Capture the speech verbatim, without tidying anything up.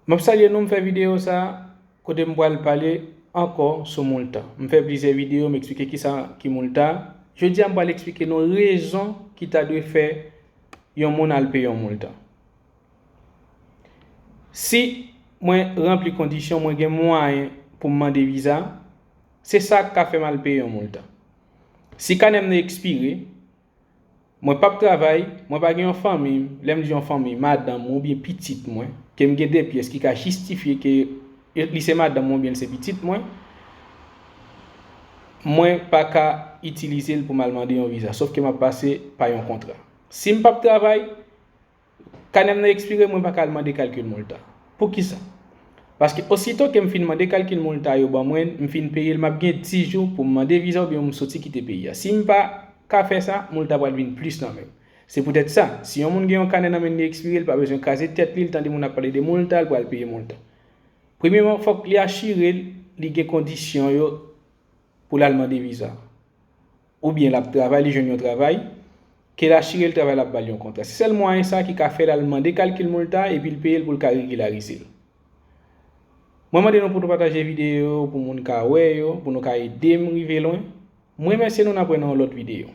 M ap salye nou, m fè videyo sa kote m pral pale ankò sou MOLTA. M fè plizyè videyo, m eksplike kisa ki MOLTA. Jodi a, m pral eksplike nou rezon ki ta dwe fè yon moun al peye yon MOLTA. Si mwen ranpli kondisyon, mwen gen mwayen pou m mande viza, se sa k ka fè m al peye yon MOLTA. Si kanè m nan ekspire, mwen p ap travay, mwen pa gen yon fanmi, lè m di yon fanmi, madanm mwen oubyen pitit mwen, ke m gen de pyès ki ka jistifye ke li se madanm mwen oubyen li se pitit mwen, mwen pa ka itilize l pou m al mande yon viza, sòf ke m ap pase pa yon kontra. Si m p ap travay, kanè m nan ekspire, mwen pa ka al mande kalkil MOLTA. Poukisa? Paske osito ke m fin mande kalkil MOLTA yo ban mwen, m fin peye l, m ap gen dis jou pou m mande viza oubyen pou m soti kite peyi a. Si m pa ka fè sa, MOLTA pral vin plis nan men m. Se poutèt sa, si yon moun gen yon kanè nan men l, li ekspire, li pa bezwen kraze tèt li, li tande moun ap pale de MOLTA, li pral peye MOLTA. Premyèman, fòk li asire l, li gen kondisyon yo pou l al mande viza. Oubyen l ap travay, li jwenn yon travay, ke l asire l travay la ap ba l yon kontra. Se sèl mwayen sa ki ka fè l al mande kalkil MOLTA epi l peye l pou l ka regilarize l. Mwen mande nou pou nou pataje videyo yo, pou moun ka wè yo, pou nou ka ede m rive lwen. Mwen remèsye nou, n ap wè nan yon lòt videyo.